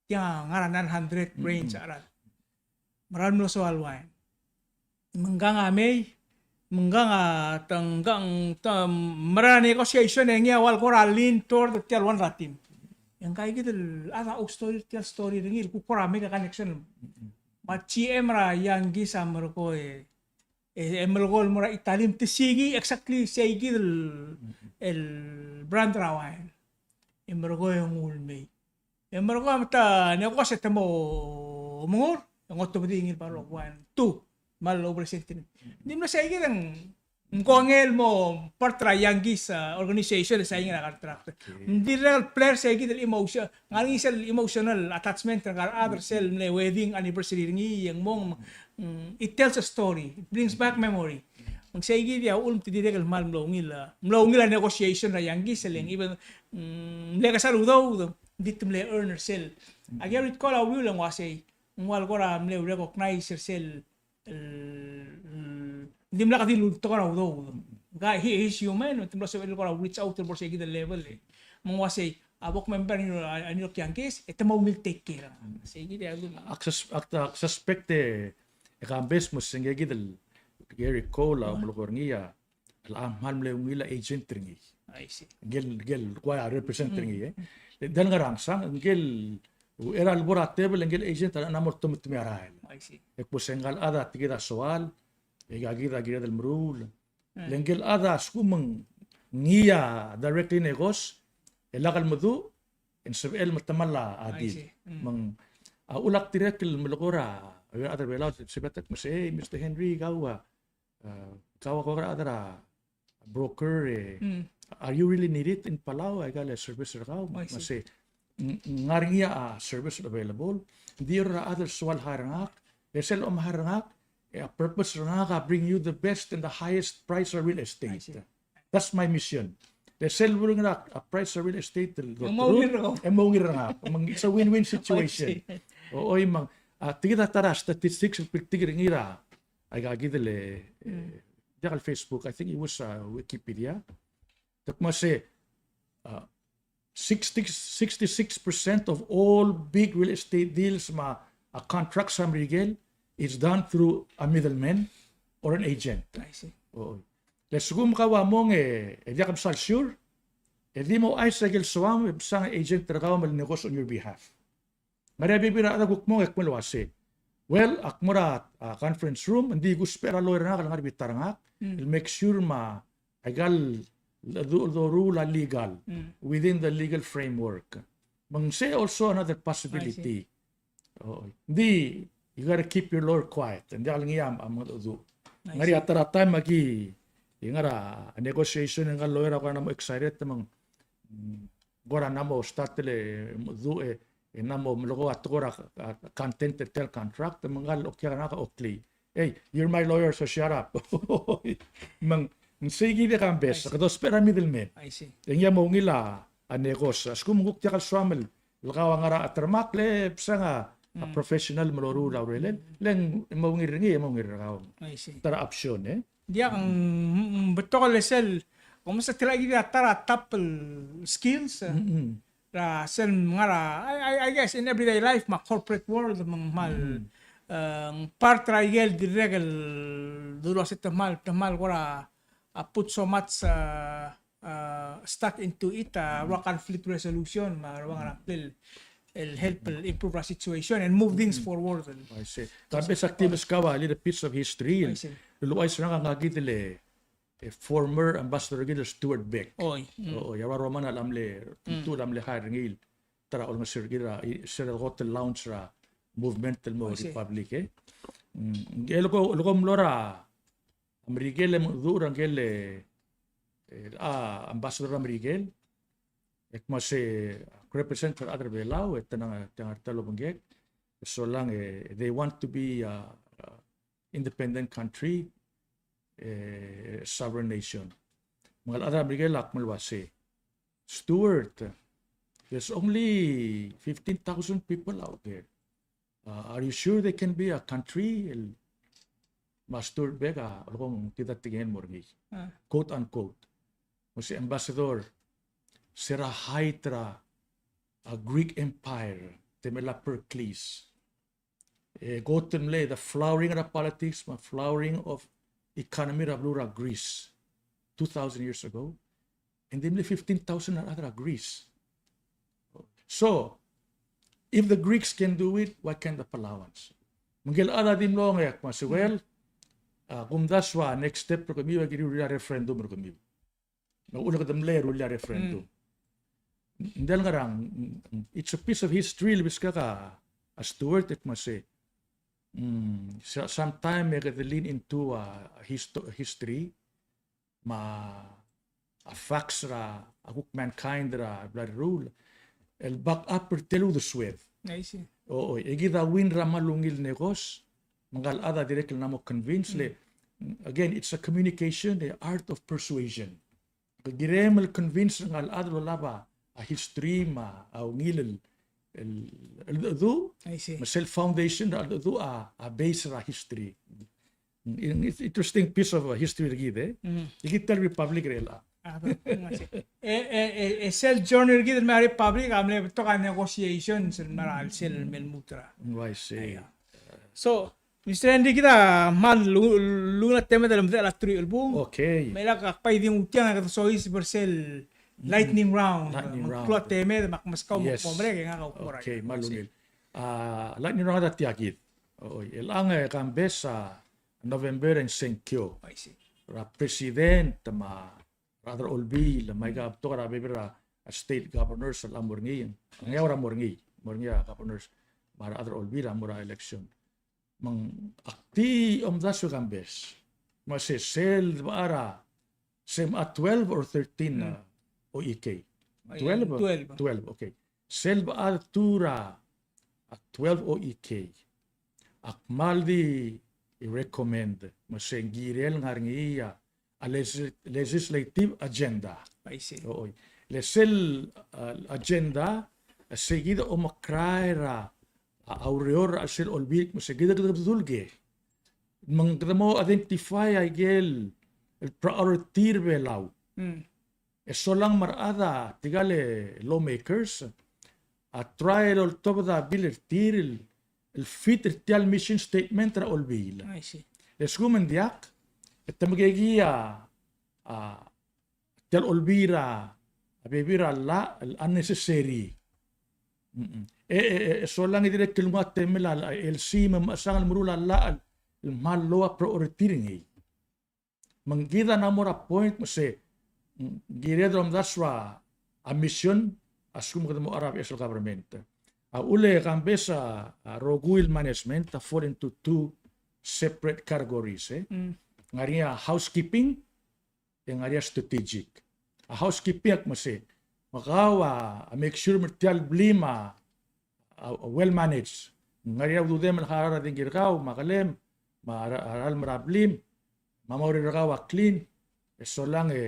Tiang a ngar er a nine hundred range a cheral. Mera el mlo soal wine. Me ngkang a mei, me ngkang a, te ngkang, te mera el negotiation e ngii a ua el kora lean toward tia el one er a team. E ngka kid el chad a ousbech er tia el story er ngii, el kuk kora make a connection. Me a G M er a Yankees a merekong e, e, e merekong el mo er a Italy, me te siik exactly sei kid el, el brand er a wine. E merekong e nguu el mei. E merekong me te negotiate e te mo mengur, e ng otobedii ngii el barok one, two, me a lo present er ngii. Ng di mle sei kid e ng kongei el mo part er a Yankees, a, organization el sign er a contract. Ng dirrek el player sei kid el emotion, ng ngar er ngii sel emotional attachment er ngka el chad er sel mle wedding anniversary er ngii, e ng mong, mm, it tells a story, it brings back memory. Me ng sei kid a uchul me te dirrek el kmal mlo ungil a, mlo ungil a negotiation er a Yankees, e le ng even, mm, mle kesai el udoud, ng di te mle earn er sel. A Gerrit Cole a uriul e ng uasei, ng ua el kora mle recognize er sel, el, el, ng dimlak di lultekoi er a udoud. Ngka, he, he's human, te mlo sebechel el kora reach out el bo er sei kid el level e. Me ng uasei, a bo kmember er a New York Yankees, e te mo ungil take care. Sei kid a, ak sus-, ak, ak suspect e, e Kambes me se ngii kid el Gerrit Cole a, o, melekoi er ngii a, el a kmal mle ungil a agent er ngii. I see. Ngike el, ngike el kuk represent er ngii, e. Del ngar er a ngesang, ngike el, uchei er a lebo er a table, ngike el agent a, a mla mo oltemetemii a rael. I see. E kuk se ngka el chad a tia kid a soal, e aika kid a kired el meruul. Le ngike el chad a lsekum ng ngii a directly negos, e lak el meduch, e ng sebechel el metemall a deal. I see. Me ng, a, uchul ak dirrek el melekoi er a, a rechad er a Belau, se betok me sei, Mister Henry, kau a, a, kau a kuk er a chad er a broker, e, are you really need it in Palau? Aika el service er kau. I see. Me sei, ng, ng ngar er ngii a service available. Ng di er a chad el soal hire er ngak, e sel om hire er ngak, e a purpose er ngak a bring you the best and the highest price er a real estate. I see. That's my mission. Le sel bo er ngii a, a price er a real estate el, e mo ungil er kau. E mo ungil er ngak. Me ng, it's a win-win situation. I see. O, oi, me ng, a, tia kid a ta er a statistics el piltik er ngii er a, aika kid el, e, diak el Facebook, I think it was, uh, Wikipedia. Te kmo se, uh, sixty, sixty-six percent of all big real estate deals me a, a contracts er a Merikel is done through a middleman or an agent. I see. O. Le lsekum kau a mong e, e diak msal sure, e di mo ouchais a ikel soam e msang a agent er kau me le negotiate on your behalf. Ngar er ngii a bebil er a chad el kuk mong e kmo el uasei, well, ak mo er a, a, conference room, ng di kuusbech er a lawyer er ngak el ngar er a bita er ngak, el make sure me aika el, el do-, el doruul a legal, within the legal framework. Me ng sei also another possibility. I see. O, ng di, you gotta keep your lawyer quiet. Ng diak el ngii a, a mengedecheduch. I see. Ngar er ngii a ta er a taem aki, e ngar er a negotiation e ngka el lawyer a kora mla mo excited me ng, mm, kora mla mo start el mengedecheduch e, e mla mo melekoi a tekoi er a, a, content er tia el contract, me ngka el okiak er ngak a oklii. Hey, you're my lawyer, so shut up. Me ng, ng sei kid e Kambes, I see, kede ousbech er a middleman. I see. E ngii a mo ungil a, a negos. A lsekum ng kuk diak el soam el, el kau a ngar er a cheteremakl, le bsang a, a professional me loruul a urerel, le ng mo ungil er ngii, e mo ungil er kau. I see. Ta er a option, e. Diak, mm, mm, betok el sel, kom se tela kid a ta er a top el skills, e. Mm-mm. Er a sel ngar er a, I, I, I guess in everyday life, me a corporate world, me ng kmal, mm, ng part er a ikel dirrek el dulu a se te kmal, te kmal kora, a, put so much, a, a, stock into it, a, ua conflict resolution, me a ua ngerang el, el help el improve a situation and move things forward. I see. Tambe sa kti meskau a little piece of history. I see. Luluchais er ngak a ngak kid el, e, former ambassador er kid el Stuart Beck. Oi. Mm. Oi, a ua Roman a mle, mm, tu a mle hire er ngii el ta er a olengeseu er kid er a, i, sel kot el launch er a movement el mo Republic, e. Mm, e leko, leko mlo er a Merikel e mengedecheduch er a ngike el, e, a, ambassador er a Merikel. E kmo se, e, represent er a rechad er a Belau, e te ngar, te ngar er tia el obengkek. E solang, e, they want to be, a, a, independent country, e, sovereign nation. Me a rechad er a Merikel a kmal uase, Stuart, there's only fifteen thousand people out there. Uh, are you sure they can be a country? El, me a Stuart Beck a, a lekong kid a tekingel el mo er ngii. Ah. Quote unquote. Me se ambassador, se er a height er a, a Greek Empire, temel a Pericles. E, kot el mle, the flowering er a politics, me a flowering of economy er a beluu er a Greece, two thousand years ago. And di mle fifteen thousand a rechad er a Greece. So, if the Greeks can do it, why can't the Palauans? Me ngike el chad a di mlo ngak, me se, well, a, kumdasu a next step er kemiu a kirir a referendum er kemiu. Me uchul e kede mle rullii a referendum. Mm. Ng diak el ngerang, it's a piece of history, el beskak a, a Stuart, e kmo se, mm, so-, sometime e kede lean into a histo-, history, me a facts er a, a kuk mankind er a blai el ruul, el back up er tia el uldesued. I see. O, o, e kid a win er a kmal ungil el nekos, me ngka el chad a dirrek el mla mo convince, mm, le, again, it's a communication, the art of persuasion. Ke kirem el convince er ngka el chad el olab a history me a ungil el, el, el cheldecheduch, I see, me sel foundation er a cheldecheduch a, a base er a history. It's interesting piece of, uh, history er kid, e. Mm. E kid tia el Republic er chelechang. Ah, but, mm, I see. E, e, e, e sel journey er kid el mei er a Republic a mle betok a negotiations el mei er a sel el me lmuut er a. Mm, I see. Aia. So, Mister Henry, kid a kmal lu-, lungil a temed el medechel a truich el bung. Okay. Me lak ak bai di nguu tiang e kede soiseb er sel lightning round. Lightning round. Me ng klou a temed me ak meskau me, yes, mo merek e ngak a kuk mo er a. Okay, kmal ungil. A, lightning round a tia kid. Oi, chelechang e Kambes a November e ng sengkio. I see. Er a president me a rechad er a Olbiil, me aika betok er a bebil er a state governors el mo er ngii. Ng ngar er a mo er ngii, mo er ngii a governors me a rechad er a Olbiil a mo er a election. Me ng ak di omdasu e Kambes, me se sel debechar a, se mla twelve or thirteen, mm, a, O E K? Ai, twelve? Twelve. Twelve, okay. Sel debechar a, a twelve O E K, ak kmal di recommend, me se ng kirel ngar er ngii a, a legis-, legislative agenda. I see. Oi. Le sel, a, agenda, a, se kid a omekrael er a, a, a ureor er a sel Olbiil, me se kid a kede bedul ke. Me ng kede mo identify a ikel, el priority er a Belau. Mm. E solang me a rechad a tirka el lawmakers a try el oltobed a bill er tir el, el fit er tia el mission statement er a Olbiil. I see. E lsekum ng diak, e te mekekii a, a, tia el Olbiil er a, a bebil er a llach el unnecessary. Mm-mm. E, e, e, e solang e dirrek el nguu a temel a, a, el si me mechesang el meruul a llach el, el kmal low a priority er ngii. Me ng kid a mla mo er a point me se, mm, kired el omdasu a mission a lsekum kede mo er a beches el government. A uchul e Kambes a, a rokui el management a fall into two separate categories, e. Mm. Ng ngar er ngii a housekeeping, e ng ngar er ngii a strategic. A housekeeping a kmo se, me kau a, a make sure me tia el blim a, a, a well managed. Ng ngar er ngii a ududem el harau er a dengki er kau, me a kelem, me a ra-, a ralm er a blim, me a maurer er kau a clean, e solang e,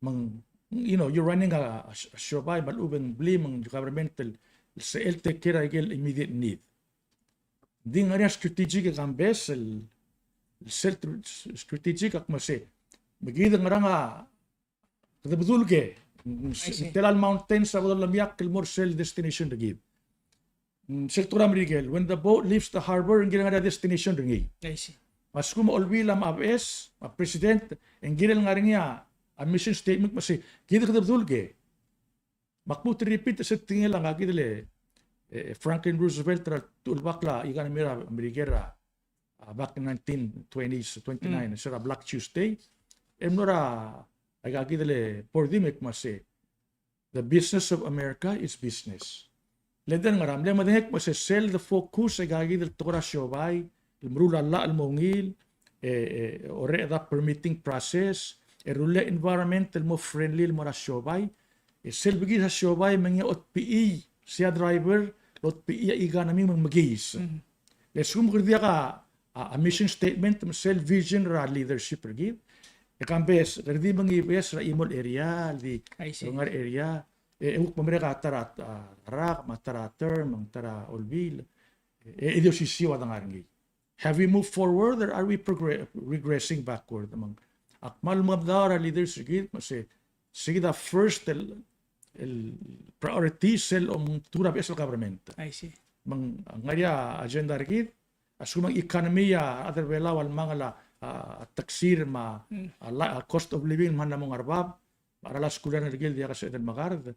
me ng, you know, you're running a, a, a siobai, me a lechub e ng blim, me ng government el, el sebechel take care er a ikel immediate need. Ng di ngar er ngii a strategic e Kambes el, el sel tr-, strategic a kmo se, me kid a ngerang a, kede bedul ke, I see, ng tela el mountains a bo dolemiakl el mo er sel destination er kid. Mm, sel tekoi er a Merikel, when the boat leaves the harbor, ng kirel ngar er ngii a destination er ngii. I see. Me a lsekum a Olbiil a mla beches, a president, e ng kirel ngar er ngii a mission statement, me sei, kid a kede bedul ke. Me ak lmuut el repeat er sel tekingel a ngak kid el, e, Franklin Roosevelt er a ulebakl a economy er a Merikel er a, a, back in nineteen twenties, twenty-nine, mm, se er a Black Tuesday. E mlo er a, aika kid el board me kmo sei, the business of America is business. Le ng di ngar er a mle medengei el kmo sei sel de focus aika kid el tekoi er a siobai, el meruul a llach el mo ungil, e, e, orreched a permitting process, e rullii a environment el mo friendly el mo er a siobai, e sel bekiis a siobai me ngii a otbechii, sei a driver, el otbechii a economy me ng mekiis. Mhm. Le lsekum kede diak a, a, a mission statement me sel vision er a leadership er kid, e kambes, kede di mengibeches er a chimo el area, el di, I see, ngar er a area, e, e kuk mo merek a ta er a, a, rak, me a ta er a term, me a ta er a olbiil, e, e di osisiu a dengar er ngii. Have we moved forward or are we progre-, regressing backward? Me ng, ak kmal mengemedaol er a leaders er kid, me sei, sei kid a first el, el priority sel omtuu er a beches el government. I see. Me ng ngar er ngii a agenda er kid, a lsekum ng economy a rechad er a Belau a lemangel a, a, a teksir me a, mm, a la-, a cost of living me ng mla mo ngar er a bab, me a cheral a skuul er ngii el diak el sebeched el mekard.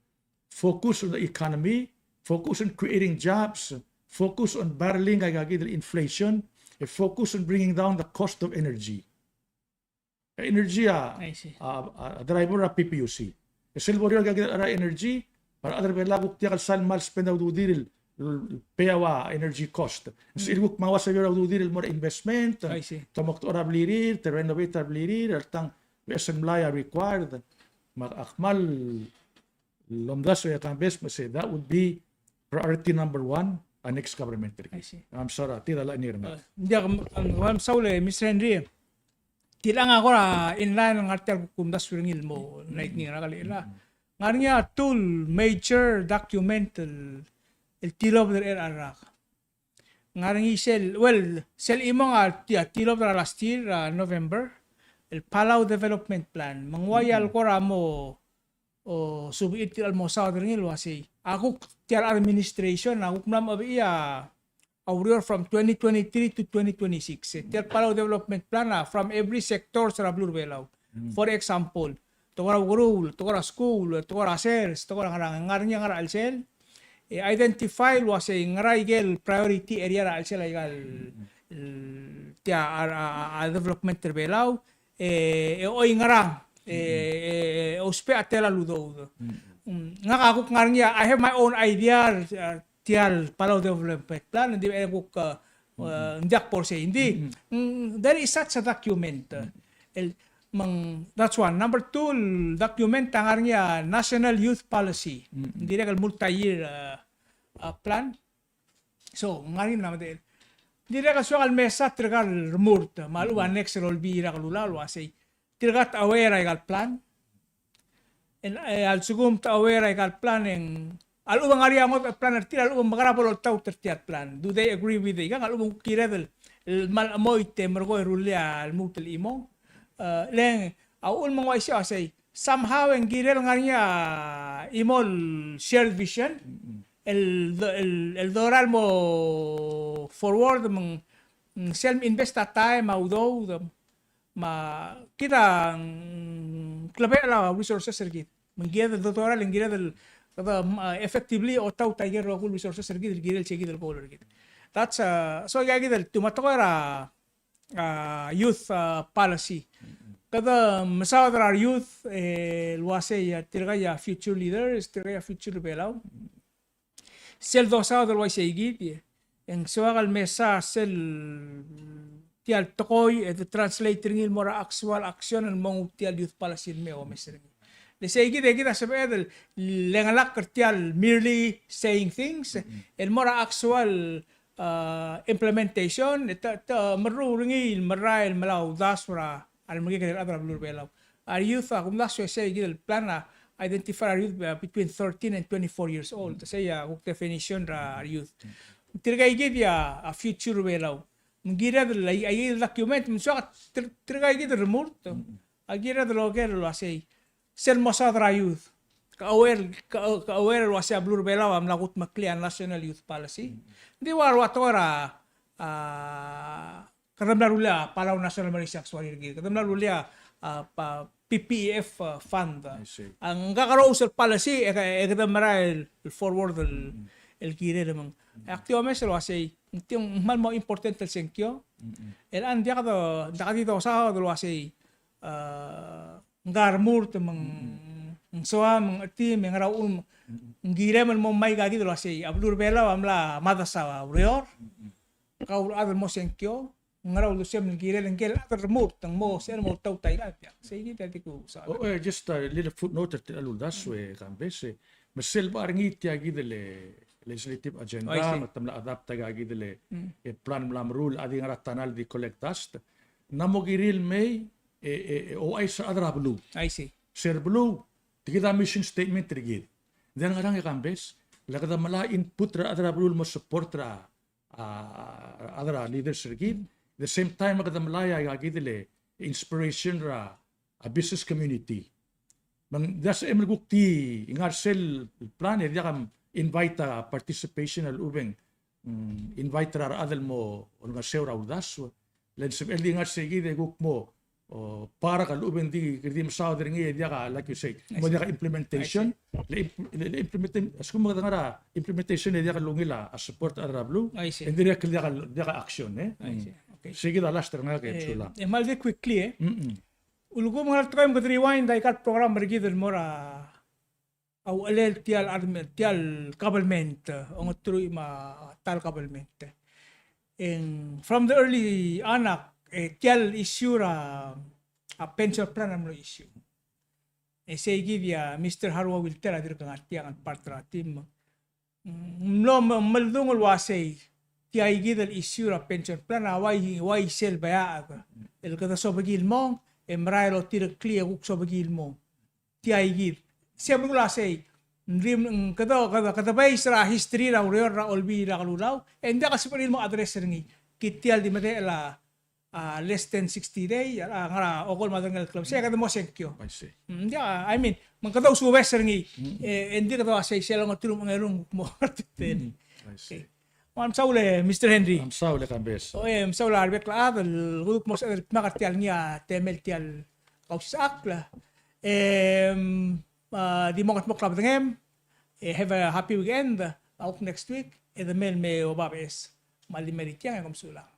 Focus on the economy, focus on creating jobs, focus on battling aika kid el inflation, e focus on bringing down the cost of energy. Energy a, I see, a, a, a driver er a P P U C. E sel bo er a, a energy, me a rechad er a Belau a kuk diak el sal kmal spend a ududir el, el pay a ua energy cost. Ng sebechir el kuk mo ua se er a ududir el mo er a investment, I see, te mo tekoi er a blirir, te renovate a blirir, el tang beches el mlai a required. Me ak kmal lomdasu e kambes me sei, that would be priority number one a next government er kid. I see. I'm sorry, tia a llach er ngak. Ng diak, mm, mm, kmal mesaul e Mister Henry. Tiang a kora in line el ngar tia el kuk kumdasu er ngii el mo, mm, lightning er a kall. Mm. Ngar er ngii a two el major document el, el tilobed er a rak. Ngar er ngii sel, well, sel chimong a ti-, a tilobed er a last year, a November, el Palau Development Plan. Me ng ua ia el kora mo, o, subed er tir el mo saod er ngii el uasei, a kuk tia el administration a kuk mla mo chebechii a ureor from twenty twenty-three to twenty twenty-six. E tia el Palau Development Plan a from every sector er a beluu er a Belau. Mm. For example, tekoi er a ukeruul, tekoi er a skuul, tekoi er a sers, tekoi er a ngerang, ngar er ngii a ngar er a chelsel. E identify el uasei ngera ikel priority area er a chelsel aika el, el tia a, a, a, a development er a Belau, e, e oingerang, e, e, e ousbech a tela el udoud. Mm. Mm, ngak a kuk ngar er ngii a, I have my own idea, uh, tia el Palau Development Plan, ng di, e kuk, uh, uh, ng diak bo er sei, ng di, mm, there is such a document, uh, el, me ng, that's one. Number two, el document a ngar er ngii a National Youth Policy. Mm. Ng dirrek el multi-year, uh, uh, plan. So, ng ngar er ngii a medechel. Ng dirrek el soak el mesa tirka el remurt, me a lechub a next el Olbiil er a Kelulau el uasei, tirka te aware er aika el plan. E ng, e, a lsekum te aware er aika el plan e ng, a lechub e ng ngar er ngii a ngodech el plan er tir, a lechub e ng mekera bo loltaut er tia el plan. Do they agree with it? Ikang a lechub e ng kired el, el kmal chemoit e merekong e rullii a lmuut el chimong. E, le ng, a uchul me ng uaisei, uasei, somehow e ng kirel ngar er ngii a chimo el shared vision, el do-, el, el dorael el mo forward me ng, mm, sel invest a taem, a udoud, me a kid a, mm, klebechel a resources er kid. Me ng kired el dodorael, ng kired el, kede, mm, effectively otaut aike el rokui el resources er kid, el kirel sei kid el goal er kid. That's, uh, so aika kid el two, me a tekoi er a, uh, youth, uh, policy. Kede mesaod er a re youth, e, el uasei, a, tirka a future leaders, tirka a future er a Belau. Sel dosaod el uaisei kid, e ng soak el mesa sel tia el tekoi, e de translate er ngii el mo er a actual action el mo nguu tia el youth policy el me omes er ngii. Le sei kid e kid a sebeched el lengelakl er tia el merely saying things, el mo er a actual, uh, implementation, e te, te meruul er ngii el merael el melai a uldasu er a a remekekerei el chad er a beluu er a Belau. A re youth a kumdasu e sei kid el plan a identify a re youth, uh, between thirteen and twenty-four years old. Sei a kuk definition er a re youth. Tirka kid a, a future er a Belau. Me ng kired el, a, a document, me ng soak tir-, tirka kid el remurt. A kired el oker el uasei, sel mo saod er a youth. ke aware, ke, ke aware el uasei a beluu er a Belau a mla kudmeklii a National Youth Policy. Ng di ua, ua tekoi er a, a, kede mla rullii a Palau National Marine Sanctuary er kid. Kede mla rullii a, a, pa, P P E F, a, fund. I see. A, ng kakerous el policy, e, e kede merael el forward el, el kirel me ng. Ak di omes el uasei, ng di ng kmal mo important el sengkio. El ng diak de, diak di dosaod el uasei, a, ng kar murt me ng, ng soam, me ng chetim, me ng ngera uchul, ng kirem el mo mei aikakid el uasei a beluu er a Belau a mla mades a ureor. Kau el chad el mo sengkio, ng ngera uldusem el kirel ngike el chad el remurt, ng mo, se el mo oltaut a ikal diak. Sei kid a di kusaod. Oh, eh, just a little footnote er tia el uldasu e Kambes, e. Me sel bo er ngii tia kid el legislative agenda, me te mla adopt aikakid el, e, plan el mla meruul, a di ngar er a tunnel el di collect dust. Ng mo kirir el mei, e, e, e, ouchais a rechad er a beluu. I see. Se er a beluu, tia kid a mission statement er kid. Ng di ngerang e Kambes, le kede melai a input er a rechad er a beluu el mo support er a, a, a rechad er a leaders er kid. The same time, kede melai aikakid el inspiration er a, a business community. Me ng di sebechem el kuk di ngar er sel plan, e diak a invite a participation a lechub e ng, mm, invite er a rechad el mo olengeseu er a uldasu. Le ng sebechel di ngar er sei kid e kuk mo, o, park a lechub e ng di, kede di mesaod er ngii e diak a, like you say, mo diak a implementation. Le imp-, le, le implementation, a lsekum kede ngar er a implementation e diak lungil a support er a rechad er a beluu. I see. E ng dirrek el diak a, diak a action, e. I see. Okay. Sei kid a last er ngak e, e, mesulang. E kmal di quickly, e. Mm-mm. Ulekum ng ngar er a tekoi me kede rewind a ikal program er kid el mo er a uchelel tia el, tia el government, e, ongeteruich me a ta el government. E ng from the early on a, e, tia el issue er a, a pension plan a mlo issue. E sei kid a Mister Haruo Wilter a dirk ngar tiang el part er a team. Ng mlo me-, meldung el uasei, tia kid el issue er a pension plan a uai, uai sel beachad el kede sobekii el mong, e merael el otireklii e kuk sobekii el mong. Tia kid. Se belkul a sei, ng di, ng kede, kede, kede base er a history er a ureor er a Olbiil er a Kelulau, e ng diak el sebechir el mo address er ngii. Kid tia el di medechel a, a, less than sixty day, a, ngar er a okolem a delengel el klebesei, e kede mo sengkio. I see. Mm, ng diak, I mean, me ng kede ousubes er ngii, e, e ng di kede ua sei sel ongeteruich me a ongeru el kuk mo er a tetel. Mm, I see. Okay. Me a mesaul e Mister Henry. A mesaul e Kambes. O, e, mesaul a rebek el chad el kuk mo sebeched el dmak er tia el ngii a temel tia el kausisechakl. E, mm, a, di mo kldmokl a bedengem. E, have a happy weekend. A kuk next week, e de mei el me oba beches. Me a di mei er tiang e kom sulang.